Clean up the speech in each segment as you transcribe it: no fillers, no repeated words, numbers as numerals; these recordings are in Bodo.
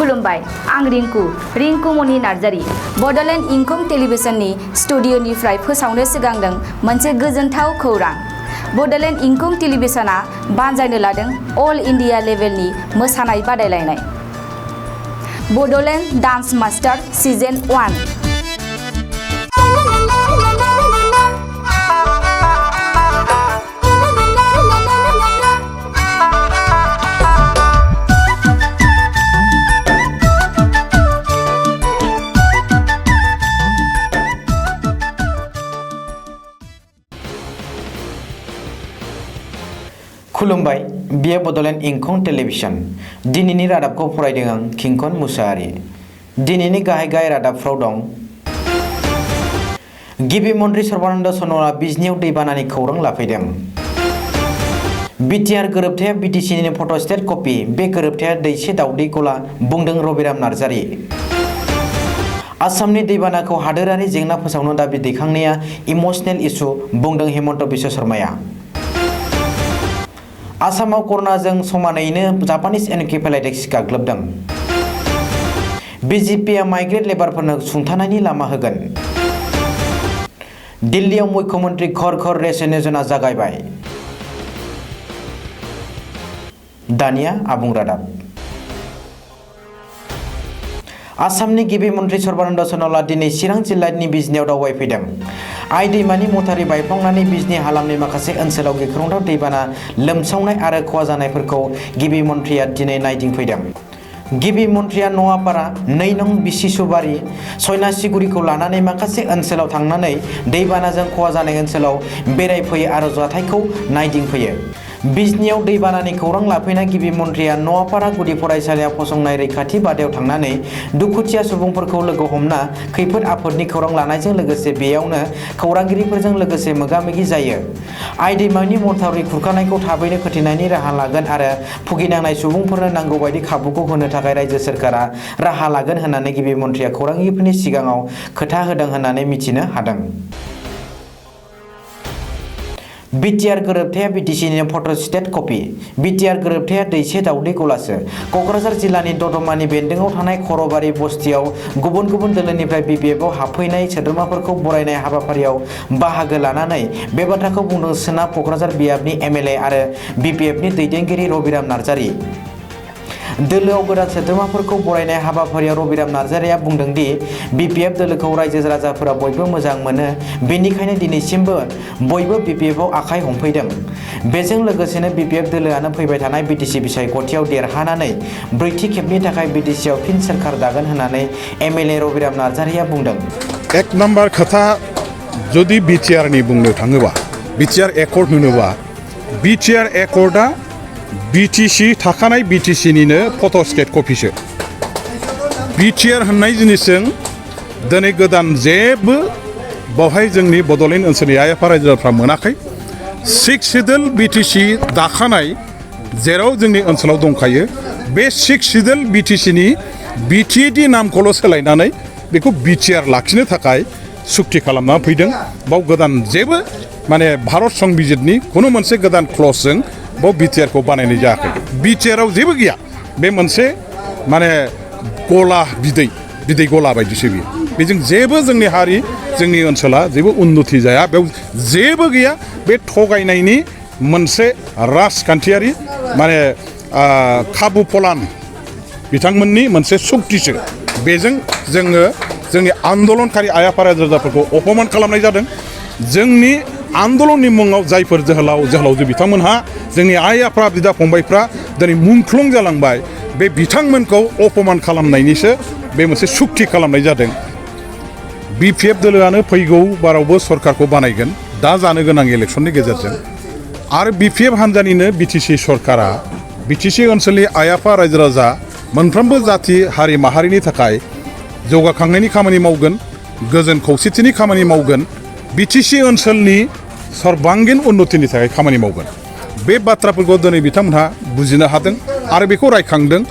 खुलुमबाय आं रिंकु मनि नार्जारी बड'लेण्ड इंखं टेलिभिजननि स्टुडिअ'निफ्राय फोसावनो सिगांदों मोनसे गोजोनथाव खौरां। बड'लेण्ड इंखं टेलिभिजनआ बानजायनो लादों अल इन्डिया लेभेलनि मोसानाय बादायलायनाय बड'लेण्ड डान्स मास्टार सिजन 1। खुलुमबाय बियो बड'लेण्ड इंखं टेलिभिजन। दिनैनि रादाबखौ फरायदों आं किंकन मुसाहारि। दिनैनि गाहाय रादाबफ्राव दं। गिबि मन्त्रि सर्बानन्द सन'वाला बिजनियाव दैबानानि खौरां लाफैदों। बिटिआर गोरोबथाया बिटिसिनि फट'स्टेट कपि। बे गोरोबथाया दैसे दावदै गला, बुंदों रबिराम नार्जारी। आसामनि दैबानाखौ हादोरारि जेंना फोसावनो दाबि दैखांनाया इमसनेल इस्यु, बुंदों हेमन्त बिश्व शर्माया। आसामाव कर'नाजों समानैनो जापानिज एनकेफेलाइटिस गाग्लोबदों। बिजेपिआ माइग्रेट लेबारफोरनो सुंथानायनि लामा होगोन। दिल्लीयाव मुख्यमन्त्री घर घर रेशन योजना जागायबाय। दानिया आबुं रादाब। आसामनि गिबि मन्त्रि सर्बानन्द सन'वाला दिनै चिरां जिल्लानि बिजनियाव दावबायफैदों। आइ दैमानि मथारि बायफ्लंनानै बिजनि हालामनि माखासे ओनसोलाव गिख्रंथाव दैबाना लोमसावनाय आरो खहा जानायफोरखौ गिबि मन्थ्रिया दिनै नायदिंफैदों। गिबि मन्थ्रिया नवापारा, 2 नं बिशिसुबारि, सयनासिगुरिखौ लानानै माखासे ओनसोलाव थांनानै दैबानाजों खहा जानाय ओनसोलाव बेरायफैयो आरो जाथायखौ नायदिंफैयो। बिजनियाव दैबानानि खौरां लाफैना गिबि मन्थ्रिया नवापारा गुदि फरायसालियाव फसंनाय रैखाथि बादायाव थांनानै दुखुथिया सुबुंफोरखौ लोगो हमना खैफोद आफोदनि खौरां लानायजों लोगोसे बेयावनो खौरांगिरिफोरजों लोगोसे मोगा-मोगि जायो। आइ दैमानि मथावरि खुरखानायखौ थाबैनो खोथेनायनि राहा लागोन आरो भुगिनांनाय सुबुंफोरनो नांगौ बायदि खाबुखौ होनो थाखाय रायजो सोरखारा राहा लागोन होननानै गिबि मन्थ्रिया खौरांगिरिफोरनि सिगाङाव खोथा होदों होननानै मिथिनो हादों। बिटिआर गोरोबथाया बिटिसिनि फट'स्टेट कपि। बिटिआर गोरोबथाया दैसे दावदै गलासो। क'क्राझार जिल्लानि दतमानि बेन्दोङाव थानाय खर'बारि बस्तियाव गुबुन गुबुन दोलोनिफ्राय बिपिएफआव हाबफैनाय सोद्रोमाफोरखौ बरायनाय हाबाफारियाव बाहागो लानानै बे बाथ्राखौ बुंदों सोनाब क'क्राझार बियाबनि एमएलए आरो बिपिएफनि दैदेनगिरि रबिराम नार्जारी। दोलोआव गोदान सोद्रोमाफोरखौ बरायनाय हाबाफारियाव रबिराम नार्जारीया बुंदों दि बिपिएफ दोलोखौ रायजो राजाफोरा बयबो मोजां मोनो, बेनिखायनो दिनैसिमबो बयबो बिपिएफआव आखाइ हमफैदों। बेजों लोगोसेनो बिपिएफ दोलोआनो फैबाय थानाय बिटिसि बिसायख'थियाव देरहानानै ब्रैथि खेबनि थाखाय बिटिसिआव फिन सोरखार दागोन होननानै एमएलए रबिराम नार्जारीया बुंदों। एक नम्बर खोथा जुदि बिटिआरनि बुंनो थाङोबा, बिटिआर एकर्ड होनोबा, बिटिआर एकर्डआ बिटिसि थाखानाय बिटिसिनिनो फट'स्टेट कपिसो। बिटिआर होननाय जिनिसजों दिनै गोदान जेबो बावहाय जोंनि बड'लेण्ड ओनसोलनि आइ आफा रायजोफ्रा मोनाखै। 6 सिडुल बिटिसि दाखानाय जेराव जोंनि ओनसोलाव दंखायो, बे 6 सिडुल बिटिसिनि बिटिएडि नामखौल' सोलायनानै बेखौ बिटिआर लाखिनो थाखाय सुक्ति खालामना फैदों। बाव गोदान जेबो माने भारत संबिजितनि खुनु मोनसे गोदान क्लजजों बाव बिटिआरखौ बानायनाय जायाखै। बिटिआराव जेबो गैया, बे मोनसे माने गला बिदै गला बायदिसो बियो। बेजों जेबो जोंनि हारि जोंनि ओनसोला जेबो उन्नति जाया, बेयाव जेबो गैया। बे थगायनायनि मोनसे राजखान्थियारि माने खाबु फलान बिथांमोननि मोनसे सुक्तिसो। बेजों जोङो जोंनि आन्दलनकारि आइ आफा रायजोफोरखौ अपमान खालामनाय जादों। जोंनि आन्दलननि मुङाव जायफोर जोहोलावजो बिथांमोनहा जोंनि आइ आफा बिदा फंबायफ्रा दिनै मुंख्लं जालांबाय, बे बिथांमोनखौ अपमान खालामनायनिसो बे मोनसे सुक्ति खालामनाय जादों। बिपिएफ दोलोआनो फैगौ बारावबो सरकारखौ बानायगोन दा जानो गोनां इलेक्सननि गेजेरजों। आरो बिपिएफ हान्जानिनो बिटिसि सरकारा बिटिसि ओनसोलनि आइ आफा रायजो राजा मोनफ्रोमबो जाथि हारि माहारिनि थाखाय जौगाखांनायनि खामानि मावगोन, गोजोन खौसेथिनि खामानि मावगोन, बिटिसि ओनसोलनि सर्बांगीन उन्नतिनि थाखाय खामानि मावगोन। बे बाथ्राफोरखौ दिनै बिथांमोनहा बुजिनो हादों आरो बेखौ रायखांदों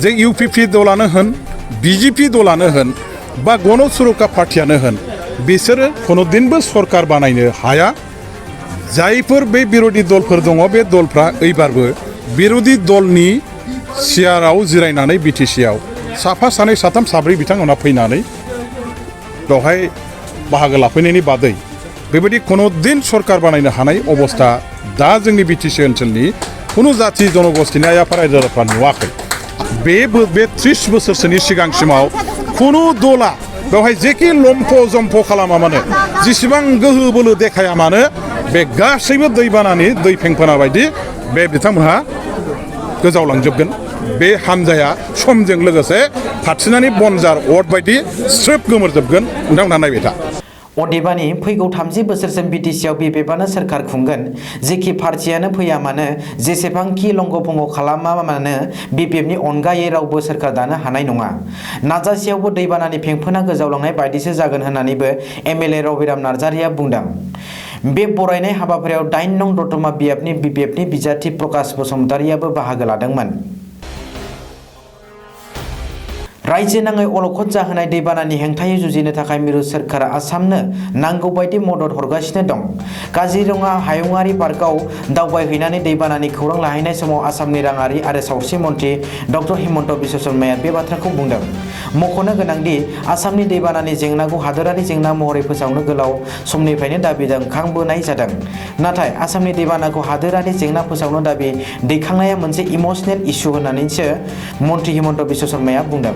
जे इउपिपि दलानो होन, बिजेपि दलानो होन बा गण सुरक्षा पार्टियानो होन, बिसोरो खुनुदिनबो सरकार बानायनो हाया। जायफोर बे बिरोधी दलफोर दङ, बे दलफ्रा एबारबो बिरोधी दलनि सियाराव जिरायनानै बिटिसिआव साफा सानै साथाम साब्रै बिथांमोना फैनानै बेवहाय बाहागो लाफैनायनि बादै बेबायदि कोनो दिन सरकार बानायनो हानाय अबस्था दा जोंनि बिटिसि ओनसोलनि कोनो जाथि जनगोष्ठीनि आइ आफा रायजो राजाफ्रा नुवाखै। बे 30 बोसोरसोनि सिगांसिमाव कोनो दला बेवहाय जेखि लम्फ जम्फ खालामा मानो जेसेबां गोहो बोलो देखाया मानो बे गासैबो दैबानानि दै फेंफोना बायदि बे बिथांमोनहा गोजावलांजोबगोन। बे हानजाया समजों लोगोसे फाथिनानै बनजार अर बायदि स्रोब गोमोरजोबगोन। नोंथांमोनहा नायबाय था। अदेबानि फैगौ 30 बोसोरसिम बिटिसिआव बिपिएफआनो सोरखार खुंगोन। जेखि पार्टियानो फैया मानो जेसेबांखि लंग' भंग' खालामा मानो बिपिएफनि अनगायै रावबो सोरखार दानो हानाय नङा। नाजासेयावबो दैबानानि फेंफोना गोजावलांनाय बायदिसो जागोन होननानैबो एमएलए रबिराम नार्जारिया बुंदों। बे बरायनाय हाबाफारियाव 8 नं दतमा बिपिएफनि बिजाथि प्रकाश बसुमतारियाबो बाहागो लादोंमोन। रायजो नाङै अलखद जाहोनाय दैबानानि हेंथायै जुजिनो थाखाय मिरु सोरखारा आसामनो नांगौ बायदि मदद हरगासिनो दं। काजिरङा हायुङारि पार्कआव दावबायहैनानै दैबानानि खौरां लाहैनाय समाव आसामनि राङारि आरो सावस्रि मन्त्रि डक्टर हिमन्त बिश्व शर्माया बे बाथ्राखौ बुंदों। मख'नो गोनांदि आसामनि दैबानानि जेंनाखौ हादोरारि जेंना महरै फोसावनो गोलाव समनिफ्रायनो दाबि दैखांबोनाय जादों। नाथाय आसामनि दैबानाखौ हादोरारि जेंना फोसावनो दाबि दैखांनाया मोनसे इमसनेल इस्यु होननानैसो मन्त्रि हिमन्त बिश्व शर्माया बुंदों।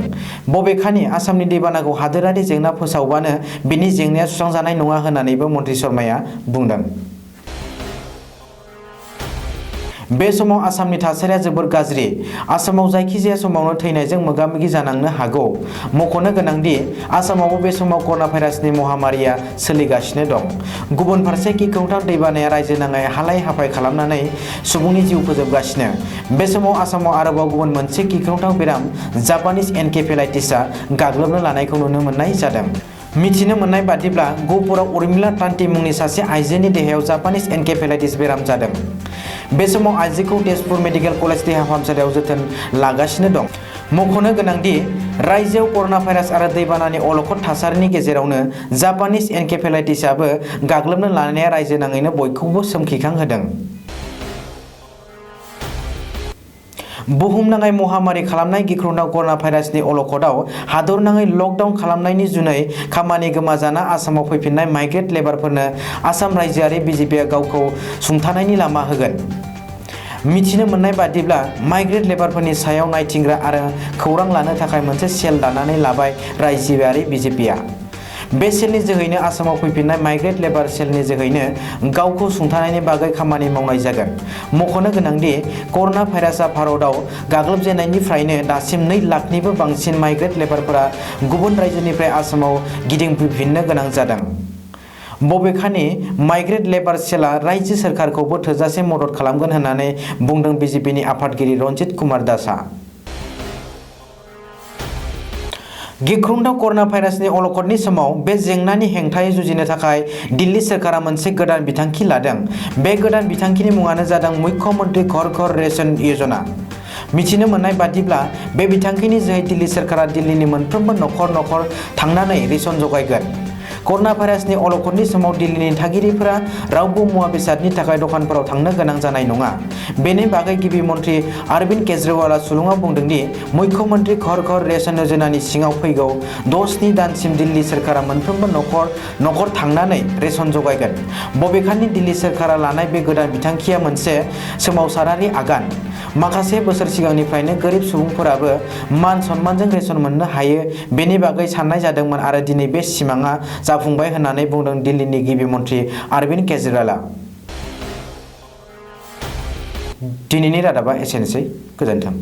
बबेखानि आसामनि दैबानाखौ हादोरारि जेंना फोसावबानो बिनि जेंनाया सुस्रांजानाय नङा होननानैबो मन्त्रि शर्माया बुंदों। बे समाव आसामनि थासारिया जोबोर गाज्रि। आसामाव जायखिजाया समावनो थैनायजों मोगा-मोगि जानांनो हागौ। मख'नो गोनांदि आसामावबो बे समाव कर'ना भाइरासनि महामारिया सोलिगासिनो दं। गुबुन फारसे गिख्रंथाव दैबानाया रायजो नाङै हालाय-हाफाय खालामनानै सुबुंनि जिउ फोजोबगासिनो। बे समाव आसामाव आरोबाव गुबुन मोनसे गिख्रंथाव बेराम जापानिज एनकेफेलाइटिसआ गाग्लोबनो लानायखौ नुनो मोननाय जादों। मिथिनो मोननाय बादिब्ला गहपुराव उर्मिला तान्ति मुंनि सासे आइजोनि देहायाव जापानिज एनकेफेलाइटिस बेराम जादों। बे समाव आइजोखौ तेजपुर मेडिकेल कलेज देहा फाहामसालियाव जोथोन लागासिनो दं। मख'नो गोनांदि रायजोआव कर'ना भाइरास आरो दैबानानि अलखद थासारिनि गेजेरावनो जापानिज एनकेफेलाइटिसआबो गाग्लोबनो लानाया रायजो नाङैनो बयखौबो सोमखिखांहोदों। बुहुमनाङै महामारि खालामनाय गिख्रंथाव कर'ना भाइरासनि अलखदाव हादरनाङै लकडाउन खालामनायनि जुनै खामानि गोमाजाना आसामाव फैफिननाय माइग्रेट लेबारफोरनो आसाम रायजोआरि बिजेपिआ गावखौ सुंथानायनि लामा होगोन। मिथिनो मोननाय बादिब्ला माइग्रेट लेबारफोरनि सायाव नायथिंग्रा आरो खौरां लानो थाखाय मोनसे सेल दानानै लाबाय रायजोआरि बिजेपिआ। बे सेलनि जोहैनो आसामाव फैफिननाय माइग्रेट लेबार सेलनि जोहैनो गावखौ सुंथानायनि बागै खामानि मावनाय जागोन। मख'नो गोनांदि कर'ना भाइरासआ भारतआव गाग्लोबजेननायनिफ्रायनो दासिम 2 लाखनिबो बांसिन माइग्रेट लेबारफोरा गुबुन रायजोनिफ्राय आसामाव गिदिंफैफिननो गोनां जादों। बबेखानि माइग्रेट लेबार सेलआ रायजो सोरखारखौबो थोजासे मदद खालामगोन होननानै बुंदों बिजेपिनि आफादगिरि रन्जित कुमार दासआ। गिख्रंथाव कर'ना भाइरासनि अलखदनि समाव बे जेंनानि हेंथायै जुजिनो थाखाय दिल्ली सोरखारा मोनसे गोदान बिथांखि लादों। बे गोदान बिथांखिनि मुङानो जादों मुख्यमन्त्री घर घर रेशन योजना। मिथिनो मोननाय बादिब्ला बे बिथांखिनि जोहै दिल्ली सोरखारा दिल्लीनि मोनफ्रोमबो नखर थांनानै रेशन जगायगोन। कर'ना भाइरासनि अलखदनि समाव दिल्लीनि थागिरिफोरा रावबो मुवा बेसादनि थाखाय दखानफोराव थांनो गोनां जानाय नङा। बेनि बागै गिबि मन्त्रि अरविन्द केजरीवालआ सुलुङाव बुंदोंदि मुख्यमन्त्री घर घर रेशन योजनानि सिङाव फैगौ 6-7 दानसिम दिल्ली सोरखारा मोनफ्रोमबो नखर थांनानै रेशन जगायगोन। बबेखानि दिल्ली सोरखारा लानाय बे गोदान बिथांखिया मोनसे सोमावसारारि आगान। माखासे बोसोर सिगांनिफ्रायनो गोरिब सुबुंफोराबो मान सन्मानजों रेशन मोननो हायो बेनि बागै साननाय जादोंमोन आरो दिनै बे सिमांआ जाफुंबाय होननानै बुंदों दिल्लीनि गिबि मन्त्रि अरविन्द केजरीवालआ। दिनैनि रादाबा एसेनोसै। गोजोन्थों।